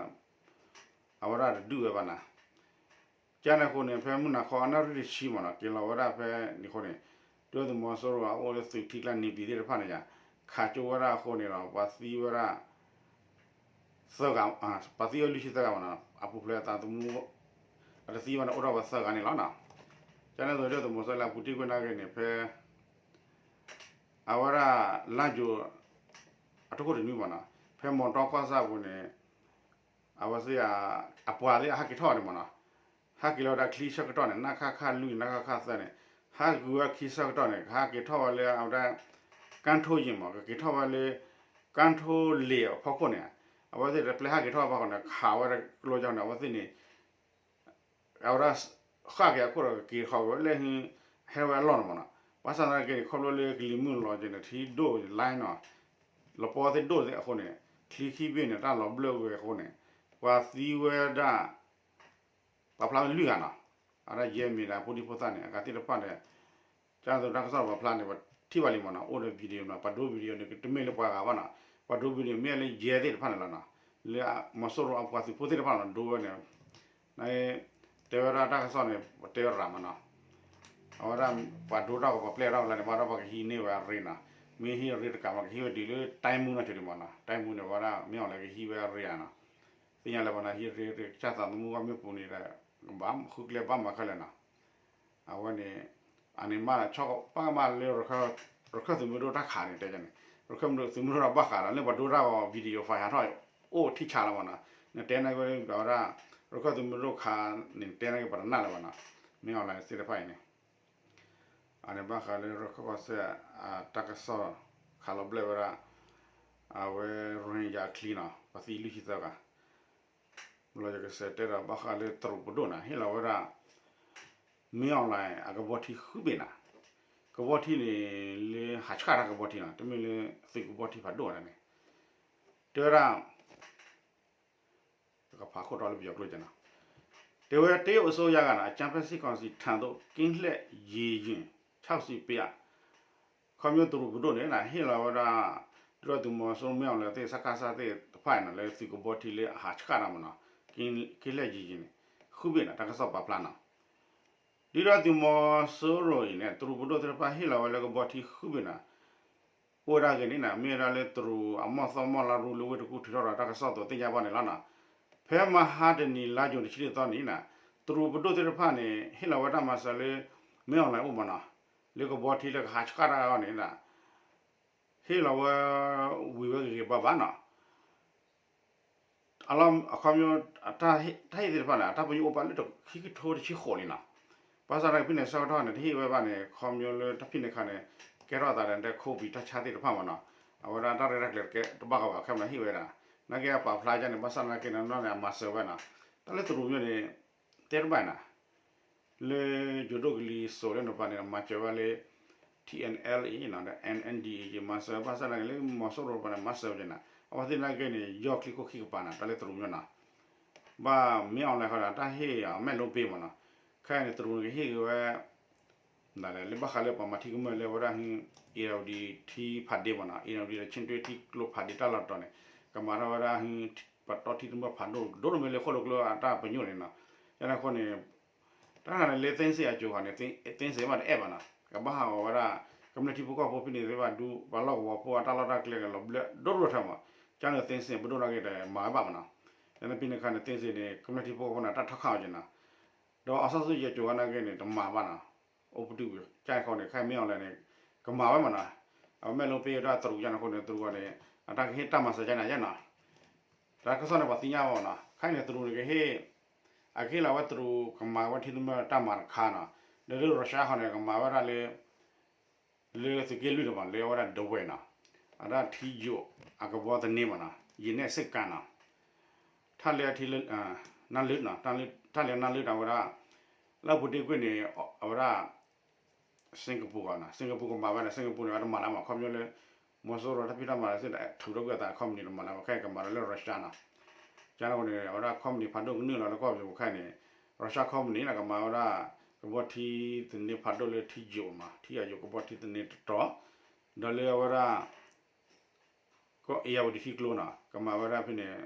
အဝဲဒၣ်တဒုၣ်ဝဲဘၣ်နီၤ. ကန့ၣ်အဃိန့ၣ် ဖဲမုၢ်နၤဃီအနၣ်ရံၣ်တဆံမ့ၢ်နီၤ က့ၤလီၤဝဲဒၣ်ဖဲန့ၣ်အဃိန့ၣ် ဒုၣ်ဒါသုးမီၤစိရိၤအအိၣ်လၢသုးထံကျါန့ၣ် ပံၤသ့ၣ်တဖၣ်န့ၣ်ယါ ခးကၠိဝဲဒၣ်အဃိန့ၣ်ဒီး ပှၤသံဝဲဒၣ် သၢဂၤ, ပှၤသံဝဲလွံၢ်ဆံသၢဂၤမ့ၢ်နီၤ, အပူၤဖျဲးအသးသမူ အတသံဘၣ်န့ၣ် အိၣ်ထီၣ်ဝဲသၢဂၤန့ၣ်လီၤနီၤ. ကန့ၣ်အသိး ဒုၣ်ဒါသုးမီၤစိရိၤလၢအပူၤတ့ၢ်ကွံာ်နာ်က့န့ၣ် ဖဲ အဝဲဒၣ်လါယူၤ အတခိၣ်တနွံမ့ၢ်နီၤ, ဖဲမီၤတီကီၢ်ဆၣ်အပူၤန့ၣ် အဝဲသ့ၣ် အပှၤသ့ၣ်ဟးက့ၤထီၣ်ဝဲန့ၣ်မ့ၢ်နီၤ, ဟးက့ၤလီၤဝဲဒၣ်ချံဆၢကတီၢ်န့ၣ် နခခလွံၢ် နခခသၢန့ၣ် ဟးဂုာ်ဝဲခံဆၢကတီၢ်န့ၣ် ဟးက့ၤထီၣ်ဝဲလၢအဝဲဒၣ် ကၣ်ထိယ့ၣ်မ့ၢ် ကက့ၤထီၣ်ဝဲလၢ ကၣ်ထိလ့ၣ်အဖီခိၣ်န့ၣ် အဝဲသ့ၣ်တပျဲဟးက့ၤထီၣ်ဘၣ်ဃီန့ၣ် ခးဝဲကျိကန့ၣ် အဝဲသ့ၣ်န့ၣ် အဝဲဒၣ် ဃၣ်က့ၤအခိၣ်ဒီးကက့ၤဃီၤဝဲလၢ ဟဲဝဲအလီၢ်န့ၣ်မ့ၢ်နီၤ, ဘၣ်ဆၣ်သနာ်က့န့ၣ် ခီဖျိလၢကလံၤမုၢ်လီၤက့ၤန့ၣ် ထံဒိၣ်လါနီၤ, လပီသ့ၣ်ဒိၣ်သ့ၣ်အဃိန့ၣ် ချံခံဘ့ၣ်န့ၣ် တၢ်လီၤဘျၢဝဲအဃိန့ၣ် ပှၤသံဝဲဒၣ် ပာ်ဖျါဝဲလွံၢ်ဂၤနီၤ, အဝဲဒၣ်ယဲၢ်မံၤဒီးဖိဒံဖိသၣ်န့ၣ် အဂၤသ့ၣ်တဖၣ်န့ၣ် ကၢ်သိးတၢ်ကစီၣ်ပာ်ဖျါန့ၣ် ပထံၣ်ဘၣ်လံမ့ၢ်နီၤ, အိၣ်ဒီး video နီၤ, ပှၤဒိ video န့ၣ် တမ့ၢ်လၢပှၤဂၤဘၣ်နီၤ, ပှၤဒိ video မ့ၢ်လၢယဲၢ်သ့ၣ်တဖၣ်န့ၣ်လီၤနီၤ, လၢမီၤစိရိၤအပှၤသုးဖိသ့ၣ်တဖၣ်နီၤ ဒိဝဲန့ၣ် တဲဝဲဒၣ်တၢ်ကစီၣ်န့ၣ် ပတဲရၤမ့ၢ်နီၤ, အဝဲဒၣ် ပှၤဒိတၢ်ဂီၤပှၤပျဲၢ်တၢ်ဂီၤလၢန့ၣ် ဘၣ်ဒီးပှၤကဟံးန့ၢ်ဝဲအရ့နီၤ, မ့ၢ်ဟံးအရ့တကးမး ကဟံးဝဲဒ်လၢ တိုင်းမှူး နီၤ ဆိဒံးမ့ၢ်နီၤ, တိုင်းမှူး န့ၣ် ဝဲဒၣ်မ့ၢ်အီၤလၢကဟံးဝဲအရ့ဧါနီၤ, သ့ၣ်ညါလၢပှၤနီၤ ဟံးအရ့ ကစၢ်သးသမူဂီၢ်မ့ၢ်ပူၤန့ၣ်ဒီး ကဘၣ်ဃုကျဲဘၣ်မၤခဲလၢာ်နီၤ, အဝဲန့ၣ် အန့ၣ်မး ဆီၣ်ပၣ်ကမၣ်လၢ ရခၢၣ်သုးမုၢ်ဒိၣ်တၢ်ခးန့ၣ် တဲန့ၣ် ရခၢၣ်သုးမုၢ်ဒိၣ်တၢ်ဘၣ်ဃးဒီး လၢပှၤဒိတၢ်ဂီၤ video file ဟးထီၣ် အိၣ်ထံဆးလီၤမ့ၢ်နီၤ, နတဲနာ်က့ဝဲဒၣ် ရခၢၣ်သုးမုၢ်ဒိၣ်ခးန့ၣ် တဲနာ်က့ပတနၢ်လၢၤဘၣ်နီၤ, မ့ၢ်အီၤလၢသ့ၣ်တဖၣ်အံၤန့ၣ် အန့ၣ်ဘၣ်ဃးလၢရခၢၣ်ကီၢ်စဲၣ် တၢ်ကစီၣ်ခးလီၤဘျဲၣ်ဝဲဒၣ် အဝဲရိၣ်ဟ့ၣ်ယၤအချံနီၤ ပှၤသံလွံၢ်ဆံသၢဂၤ ဘျီယကစံးတဲဒီးဘၣ်ဃးလၢတရူးပဒိၣ်န့ၣ် ဟ့ၣ်လီၤဝဲဒၣ် မင်းအောင်လှိုင် အကဘီထံဃုဘ့ၣ်နီၤ, ကဘီထံန့ၣ် လၢဟးဆှၣ်တၢ်ကဘီထံနီၤ တမ့ၢ်လၢသုးကဘီထံဖးဒိၣ်န့ၣ် တဲဝဲဒၣ် တကဖးခိၣ်တီလၢပယီၤကျိာ်နီၤ, တဲဝဲ တရုတ်အစိုးရက အကြမ်းဖက်စစ်ကောင်စီထံသို့ ကင်းလှည့်ရေယာဉ် ခြောက်စီးပေး အခီပညီတရူးပဒိၣ်န့ၣ် ဟ့ၣ်လီၤဝဲဒၣ် ဒုၣ်ဒါသုးမီၤစိရိၤ မင်းအောင်လှိုင် သ့ၣ် စကစ သ့ၣ်တဖၣ်န့ၣ် လၢသုးကဘီထံလၢအဟးဆှၣ်တၢ်မနီၤ, ကင်းလှည့်ရေယာဉ်န့ၣ် ဃုဘ့ၣ်နီၤ တၢ်ကစီၣ်ပာ်ဖျါနီၤ, ဒုၣ်ဒါသုးမီၤစိရိၤအံၤန့ၣ် တရူးပဒိၣ်သ့ၣ်တဖၣ်ဟ့ၣ်လီၤဝဲလၢကဘီထံဃုဘ့ၣ်နီၤ အိၣ်ဝဲဒၣ်ဂ့ၤန့ၣ်နီၤ မ့ၢ်ဝဲဒၣ်လၢတရူးအမီၢ်သီမီၢ်လါရူလၢဝ့ၢ်တကူၣ်ထုးထီၣ်ဒီးတၢ်ကစီၣ်အသိးသ့ၣ်ညါဘၣ်န့ၣ်လီၤနီၤ, ဖဲမဟါတနံၤလါယူၤတဆံတသီန့ၣ်နီၤ တရူးပဒိၣ်သ့ၣ်တဖၣ်န့ၣ် ဟ့ၣ်လီၤဝဲတၢ်မၤစၢၤလၢ မင်းအောင်လှိုင် အအိၣ်မနီၤ, လၢကဘီထံလၢကဟးဆှၣ်တၢ်အဂီၢ်န့ၣ် ဟ့ၣ်လီၤဝဲ ဝံၤဝဲဂ့ၤဂ့ၤဘၣ်ဘၣ်နီၤ အလီၢ်အခီပညီ တၢ်ဟ့ၣ်သ့ၣ်တဖၣ်န့ၣ် တၢ်ပညိၣ်အိၣ်ဘၣ်လၢခံကထိတဆံဃိးလံနီၤ, ဘၣ်ဆၣ်သနာ်က့ဖဲန့ၣ်ဆၢကတီၢ်န့ၣ် တဟ့ၣ်ဝဲဘၣ်န့ၣ် ခီပညီလၢတၢ်ဖံးန့ၢ်ခါန့ၣ် ကဲထီၣ်အသးဒီးတဲခိၣ်ပံၤတၢ်ဆါသ့ၣ်တဖၣ်မနီၤ, အဝဲဒၣ်တၢ်ရဲၣ်တၢ်ကျဲၤတကဲတဘၣ်ဃီဘၣ် ခဲမနီၤဟ့ၣ်ဝဲဒၣ်, နာ်က့အပာ်ဖျါဒ်န့ၣ် ဘၣ်ဆၣ်သနာ်က့န့ၣ်နီၤန့ၣ် အမၤစၢၤဝဲနီၤ, တၢ်လၢတရူးပညိၣ်န့ၣ် တဲတဘၣ်နီၤ လၢယိၤဒိၣ်ကလံၤစိးလၢနပၤန့ၣ် မၤစၢၤဝဲလၢ ထံၣ်အဲၣ်အလ်အ့ နီၤ ဒီး အဲၣ်အၣ်ဒီး မၤစၢၤဘၣ်ဆၣ်သနာ်က့လၢမီၤစိရိၤတပၤန့ၣ် မၤစၢၤဝဲက့ၤနီၤ အဝဲသ့ၣ်နာ်က့န့ၣ် ယီၢ်ချံခိၣ်ခံကပၤနီၤ တၢ်လၢတရူးပညိၣ်နီၤ, ဘၣ်မင်းအောင်လှိုင်ဃီဒီး တၢ်ဟ့ၣ်အမဲာ်လိပ့ၤမနီၤ, ခဲအံၤန့ၣ် တရူးန့ၣ်ကဟ့ၣ်က့ၤဝဲ ဒ်လဲၣ် လၢဘၣ်ဃးလၢပှၤမၤထံကမၢၢ်လၢဝဲဒၣ် အ့ၣ်ရဝတံၤထံဖးဒ့မနီၤ, အ့ၣ်ရဝတံၤဒီး ချင်းတွင်းထံကျိဖးဒ့တၢ်လီၢ်တတီၤန့ၣ် ကမၤထီၣ်ဝဲဒၣ် ပတီၢ်ထံတမၢၢ်ဖးဒိၣ် ဒိၣ်ဒိၣ်မ့ၢ်လၢဃိၣ်လိာ်ကျိအတၢ်ပညိၣ်န့ၣ်နီၤ, ယန့ၣ်အဃိန့ၣ် တၢ်န့ၣ်လၢသ့စ့ၣ်အစိၤဃီန့ၣ် သ့စ့ၣ်မးတအဲၣ်ဘၣ်နီၤ, ကဘၣ်ဟးဂီၤဝဲဒၣ် ကမျၢၢ်ထံဖိကီၢ်ဖိဖဲန့ၣ်သ့ၣ်တဖၣ်ဒူ ပှၤလီၢ်ကဝီၤဖိအတၢ်လီၢ်တၢ်ကျဲန့ၣ် လီၤဘျၢဒိၣ်ဒိၣ်ထီၣ်မး, ကန့ၣ်သ့စ့ၣ်ပဒိၣ်နာ်က့ဒီးမၤဝဲဘၣ်မနီၤ, ယန့ၣ်ဖဲန့ၣ်ခါန့ၣ် သ့စ့ၣ်န့ၣ် ကမျၢၢ်ထံဖိကီၢ်ဖိန့ၣ် တၢ်ထီၣ်ခးအီၤက့ၤနီၤ, ဒီးအီစၣ်စူၣ်ယဲၢ်ကၠိၤဝဲနာ်က့န့ၣ် တမၤဘၣ်နီၤ, အိၣ်ပတုာ်ကွံာ် ကၢ်အံၤဃီန့ၣ် ခဲမင်းအောင်လှိုင်န့ၣ် ကမၤဝဲမနီၤ, အဝဲမဲာ်လိပ့ၤဝဲဒၣ်တရူးကန့ၣ်အဃိန့ၣ် တရူးအီၤန့ၣ် အတၢ်ကဟ့ၣ်တၢ်မၤစၢၤကန့ၣ်ယဲၢ်နီၤ, တၢ်ကစီၣ်န့ၣ်ပှၤသ့ၣ်ညါဘၣ်မနီၤ, ခဲအံၤန့ၣ် တရူးန့ၣ်ကဟ့ၣ် အကဟ့ၣ်လီၤဝဲတရူးကမၤဝဲထံတမၢၢ်တၢ်မၤတခါနီၤ, ဒီးလၢရၢၡါဃီန့ၣ် ကမၤဝဲဒၣ်လၢ လၢသုးက့လွံၢ်တမး လၢအဝဲဒၣ်ဒဝဲၢ်နီၤ, အဒၣ်ထံယိာ်အကဘီသန့မနီၤ, ယံာ်နဲၣ်စ့ၣ်ကါနီၤ, ထၣ်လၢထံ နၢ်လၢ ထၣ်လၢနၢ်လၢတၢ်ဝဲဒၣ် လၢအပူၤတ့ၢ်ကွံာ်န့ၣ် အဝဲဒၣ် စ့ၣ်ကပူၤဂီၢ်နီၤ, စ့ၣ်ကပူၤကမၤဝဲန့ၣ် စ့ၣ်ကပူၤန့ၣ် အတမၤလၢၤမး ခီပညီလၢ မီၤစိရိၤတၢ်ဖံးတၢ်မၤစ့ၢ် ထုးထီၣ်ကွံာ်အသး company တမၤလၢၤဘၣ် ခဲအံၤကမၤလၢလၢရၢၡါနီၤ, ကန့ၣ်အဃိန့ၣ် အဝဲဒၣ် company ဖးဒိၣ်ကနုာ်လီၤလၢကီၢ်ပယီၤခဲအံၤန့ၣ် ရၢၡါ company န့ၣ် ကမၤဝဲဒၣ် ကဘီထံသန့ဖးဒိၣ်လၢထံယိာ်မး ထံအယိာ်ကဘီထံသန့တတီၤ, ဒီးလၢအဝဲဒၣ် ကီၢ်အ့ၣ်ယၢ်ဝတံၤထံကျိနီၤ ကမၤဝဲဒၣ်ဖဲန့ၣ်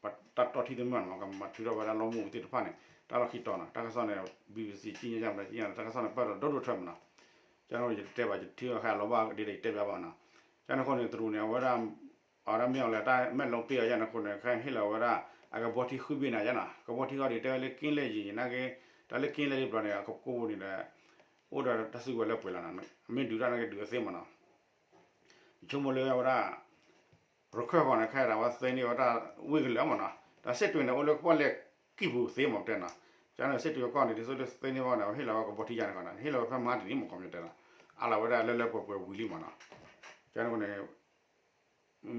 ပတၢ်တီထံသန့မး ကမၤထုးထီၣ်ဝဲဒၣ်လီမူၢ်သ့ၣ်တဖၣ်န့ၣ် တၢ်လီၢ်ခံတီၤနီၤ, တၢ်ကစီၣ်န့ၣ် BBC ကံညါယါမတၤကံညါ တၢ်ကစီၣ်န့ၣ် ပၢၢ်ဒီးဒိၣ်ဒိၣ်ထွဲမးနီၤ, ကန့ၣ်အဃိန့ၣ် ယတတဲဘၣ် ယထံၣ်အီၤခဲအံၤလီၤဘၣ်ဒ်ဒီးယတဲဘၣ်ဘၣ်နီၤ, ကန့ၣ်အဃိန့ၣ် တရူးန့ၣ် အဝဲဒၣ် အဝဲဒၣ်မ့ၢ်အီၤလဲၣ် တၢ်မဲာ်လိပ့ၤအီၤယဲၢ်န့ၣ်အဃိန့ၣ် ခဲအံၤဟ့ၣ်လီၤဝဲဒၣ် အကဘီထံဃုဘ့ၣ်န့ၣ်ယဲၢ်နီၤ, ကဘီထံဃီဒ်တဲဝဲလၢကင်းလှည့်ရေယာဉ်နာ်က့ တၢ်လၢကင်းလှည့်လံဘျီန့ၣ် အကကိးပူၤန့ၣ်ဒီး အိၣ်ဒီးတၢ်စုကဝဲၤလၢပှဲၤလီၤနီၤ, မ့ၢ်ဒုးတၢ်နာ်က့ဒုးအသ့မးနီၤ ဆိကမိၣ်လၢအဝဲဒၣ် ရခၢၣ်ဃီန့ၣ် ခဲအံၤဒၣ်ဝဲသ့န့ၢ်ဝဲဒၣ်ဝ့ၢ်ကလၢာ်မးနီၤ, ဒီးစ့ၣ်တွ့ၤန့ၣ်အိၣ်လၢကပီၣ်လဲၣ်ကံၢ်ပူၤသ့မးတဲနီၤ, ကန့ၣ်စ့ၣ်တွ့ၤကီၢ်န့ၣ် ဒ်သိးလၢသ့န့ၢ်ဘၣ်န့ၣ် ဟ့ၣ်လီၤဝဲကဘီထံယါန့ၣ်ဃီနီၤ, ဟ့ၣ်လီၤဝဲဖဲမဟါတနံၤမး ခီပညီတဲနီၤ, အါလီၤဝဲဒၣ်လၢလၢပှဲၤပှဲၤဝံၤလံမးနီၤ, ကန့ၣ်အဃိန့ၣ်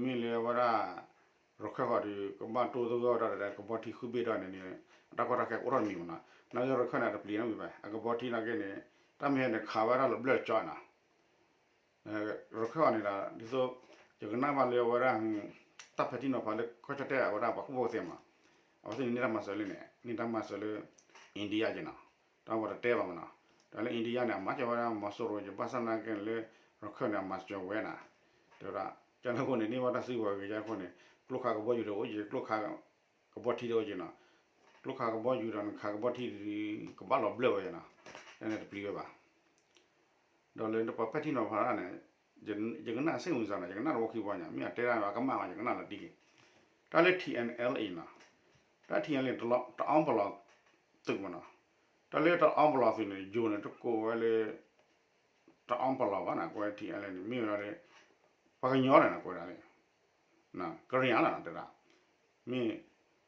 မ့ၢ်လၢအဝဲဒၣ် ရခၢၣ်ဃီဒီး ကဘၣ်တိၢ်သဂၢၢ်တၢ်ဒီး ကဘီထံဃုဘ့ၣ်ဒီးန့ၣ်န့ၣ် အတၢ်ကီတၢ်ခဲကအိၣ်ထီၣ်တမံၤမးနီၤ, နာ်က့ရခၢၣ်န့ၣ် တပျံၤနီတမံၤဘၣ်, အကဘီထံနာ်က့န့ၣ် တၢ်မ့ၢ်ဟဲန့ၣ် ခးဝဲဒၣ်လီၤဘျၢၣ်ကၠီနီၤ ရခၢၣ်အီၤန့ၣ်ဒီး ဒ်သိး ယကနၣ်ဘၣ်လၢအဝဲဒၣ် တၢ်ဖဲးထံနီၤဖးလၢကီၢ်ကၠီၣ်တဲၣ်အဝဲဒၣ်ပှၤကူၣ်ဘၣ်ကူၣ်သ့မး, အဝဲသ့ၣ်န့ၣ်န့ၢ်တၢ်မၤစၢၤလံန့ၣ် န့ၢ်တၢ်မၤစၢၤလၢ India က့နီၤ, တၢ်ဝဲတတဲဘၣ်မးနီၤ, ဒီးလၢ India န့ၣ် အမၤစၢၤဝဲဒၣ်မီၤစိရိၤက့ ဘၣ်ဆၣ်သနာ်က့လၢ ရခၢၣ်န့ၣ် အမၤစၢၤဝဲနီၤ, တဲဝဲဒၣ် ကန့ၣ်အဃိန့ၣ် န့ၢ်ဘၣ်တၢ်စုကဝဲၤဂ့ၤကန့ၣ်အဃိန့ၣ် ကျိခးကဘီယူၤဒီးအိၣ်က့ၤ ကျိခး ကဘီထံဒီးအိၣ်က့ၤနီၤ, ကျိခးကဘီယူၤဒီးနခးကဘီထံဒ် ကဘၣ်လီၤဘျၢၣ်ဝဲနီၤ, န့ၣ်တပျံၤဝဲဘၣ် ဒီးလ� ပှၤဖဲးထံနီၤဖးန့ၣ် ယကနၣ်စ့ၣ်မုၢ်စၢ်နီၤ ယကနၣ်တဝီခံဝီညါ မ့ၢ်အတဲဒၣ်အကမၣ်မး ယကနၣ်လီၤတံၢ်က့ၤ, တၢ်လၢ ထံၣ်အဲၣ်အလ်အ့ နီၤ, တၢ် ထံၣ်အဲၣ်အလ်အ့ တအီပလီၢ်သုးမးနီၤ, တၢ်လၢတအီပလီၢ်သုးန့ၣ် ယိၤန့ၣ် တကိးဝဲလၢ တအီပလီၢ်ဘၣ်နီၤ ကွဲး ထံၣ်အဲၣ်အလ်အ့န့ၣ် မ့ၢ်ဝဲဒၣ်လၢ ပှၤကညီန့ၣ်နီၤ ကွဲးဒၣ်လၢ ကရံၣ်အါလီၤနီၤ တဲဒၣ် မ့ၢ်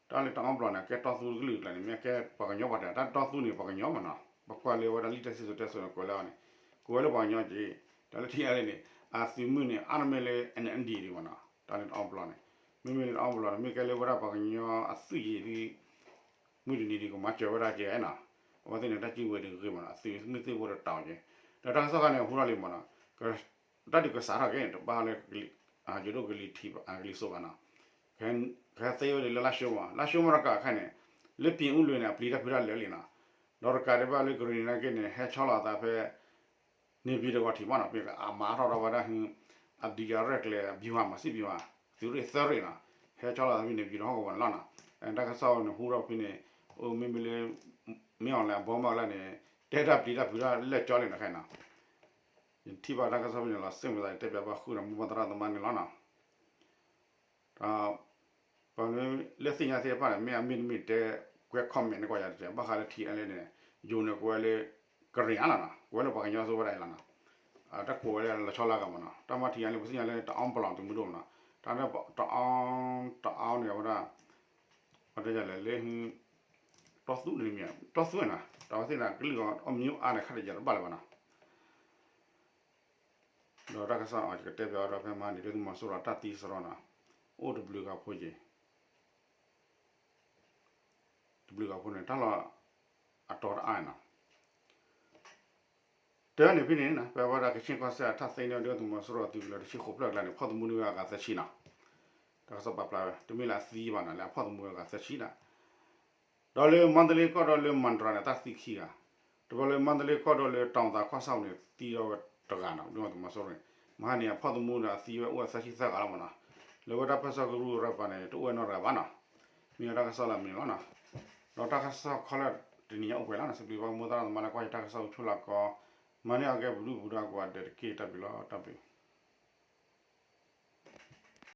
တၢ်လၢတအီပလီၢ်န့ၣ် ကဲတီသူတကလုာ်ကျါန့ၣ် မ့ၢ်အကဲပှၤကညီပှၤတဲ တၢ်တီသူန့ၣ် ပှၤကညီမးနီၤ ပကွၢ်လၢဝဲဒၣ်လံာ်တၢ်စံၣ်စိၤတဲစိၤန့ၣ် ကွဲးလၢအီၤန့ၣ် ကိးဝဲလၢပှၤကညီက့ၤ, တၢ်လၢ ထံအလ့န့ၣ် အသုးမုၢ်န့ၣ် အါတမ့ၢ်လၢ NND ဒံးမနီၤ, တၢ်လၢတအီပလီၢ်န့ၣ်, မ့မ့ၢ်လၢတအီပလီၢ်န့ၣ် မ့ၢ်ကဲလၢဝဲဒၣ်ပှၤကညီအသုးက့ၤဒ် မုၢ်တနံၤဒံးကမၤစၢၤဝဲဒၣ်ကဲနီၤ, အဝဲသ့ၣ်န့ၣ် တၢ်စုကဝဲၤဒံးဂ့ၤမနီၤ, အသုးမုၢ်သ့ၣ်ဖိဒီးတၢ်အီၤက့ၤ, ဒီးတၢ်ကစီၣ်ခါန့ၣ် ဟူထီၣ်လံမနီၤ, တၢ်ဒုးကစးထီၣ်က့ၤန့ၣ် တဘၣ်လၢ ယိၤဒိၣ်ကလံၤထံး ကလံၤစိးဘၣ်နီၤ, ကဟဲသ့ဝဲဒၣ်လၢလါၡိမး, လါၡိမးတကးခဲန့ၣ် လၢပံၤအူလွံၢ်န့ၣ် အပျံၤတၢ်ဖုးတၢ်လၢာ်လံနီၤ, ဒီးတကးဒံးဘၣ်လၢကရံၣ်နံၤနာ်က့န့ၣ် ဟဲဆီလီၤအသးဖဲ န့ၣ်ပံၤတဂီၤထံးမးနီၤ, ပအမၤထီၣ်ထီၣ်ဝဲဒၣ် အဒုးယၤရဲၣ်ကျဲၤ ဗျူဟာ မၤစံၣ် ဗျူဟာ သုးရ့ၣ်သၢရ့ၣ်နီၤ, ဟဲဆီလီၤသးဖဲန့ၣ်ပံၤတဟီၣ်ကဝီၤန့ၣ်လီၤနီၤ, တၢ်ကစီၣ်န့ၣ်ဟူထီၣ်ဖဲန့ၣ်, အိၣ်မ့မ့ၢ်လၢ မ့ၢ်အီၤလဲၣ်အဘီမုၢ်အကျါန့ၣ် တဲတၢ်ပျံၤတၢ်ဖုးတၢ်လၢာ်ကၠီလံနီၤခဲနီၤ, ယထံၣ်ဘၣ်တၢ်ကစီၣ်ဖဲန့ၣ်လီၤ စ့ၢ်မုာ်သး ယတဲပၠးဘၣ်ဃုာ်ဒီးမိၢ်ပၢ်သရၣ်သမါန့ၣ်လီၤနီၤ. ဒီး ပှၤလၢသ့ၣ်ညါသ့ၣ်တဖၣ်န့ၣ် မ့ၢ်အမ့ၢ်တမ့ၢ်တဲ ကွဲး comment န့ၣ်ကွၢ်ယၤတက့ၢ်, ဘၣ်ဃးလၢ ထံအလ့န့ၣ် ယိၤန့ၣ် ကွဲးလၢ ကရံၣ်ဧါလီၤနီၤ, ကွဲးလၢပှၤကညီစိဝဲဒၣ်အံၤလီၤနီၤ, တၢ်ကိးဝဲလၢလီၤဆီလၢအဂၤမနီၤ, တၢ်မၤ ထံအလ့ ပသ့ၣ်ညါလၢတအီပလီၢ်တမုၢ်ဒိၣ်မနီၤ, တၢ်လၢတအီ တအီန့ၣ်ဝဲဒၣ် ပတဲလဲၣ်လၢ တီသူန့ၣ်မ့ၢ် တီသူနီၤ, တၢ်ဝဲသ့ၣ်န့ၣ် ကလုာ်အီၤအီၣ်မံၤအါန့ၣ် ခါတယၤတဘၣ်လၢၤဘၣ်နီၤ. ဒီးတၢ်ကစီၣ်အီၤ ယကတဲပၠးအီၤဒီးဖဲမဟါန့ၣ် ဒုသုးမီၤစိရိၤတၢ်သံစရီနီၤ, အိၣ်တဘျုးဂၤဖိက့ၤ, တဘျုးဂၤဖိန့ၣ် တၢ်လီၢ်အတီၤတအါနီၤ. တၢ်န့ၣ်ဖဲန့ၣ်နီၤ ဖဲဝဲဒၣ်ကခ့ၣ်ကီၢ်စဲၣ်အတၢ်သ့န့ၢ်ဒုသုးမီၤစိရိၤသုးကလၢၤတဆံဃိးဖျၢၣ်အကျါန့ၣ် ဖီၣ်သမူန့ၢ်ဝဲအဂၤသၢဆံနီၤ. တၢ်ကစီၣ်ပာ်ဖျါဝဲ တမ့ၢ်လၢအသံဘၣ်နီၤ လၢအဖီၣ်သမူဝဲအဂၤသၢဆံနီၤ. ဒီးလၢမါတလ့ကီၢ်ဒီးလၢမၤတရၤန့ၣ် တၢ်သံခံဂၤ, တဘျီလၢမါတလ့ကီၢ်ဒီးလၢတီၤသးကီၢ်ဆၣ်ပူၤန့ၣ် သံဒီးဝဲတဂၤနီၤ ဒုသုးမီၤစိရိၤန့ၣ်, မဟါန့ၣ် အဖီၣ်သမူဒီးအသံဝဲအိၣ်ဝဲသၢဆံသၢဂၤလီၤမနီၤ. လၢဝဲဒၣ်ဖဲစီၤကရူၢ်ကရၢပၤန့ၣ် တအိၣ်ဝဲနီတဂၤဘၣ်နီၤ. မ့ၢ်ဝဲတၢ်ကစီၣ်လၢအမံၤန့ၣ်လီၤနီၤ. ဒီးတၢ်ကစီၣ်ခီလၢတနံၤညါအိၣ်ပှဲၤလီၤနီၤ. စံးဘျုးဘၣ်မိၢ်သရၣ်သမါလၢကွၢ်ယတၢ်ကစီၣ်အိၣ်ဆိၣ်လၢကီ, မၤန့ၢ်အီၤကဲပဒုၣ်ပဒါကိးဂၤဒဲးတက့ၢ်. တၢ်ဘျုးလီၤ တၢ်ဘျုး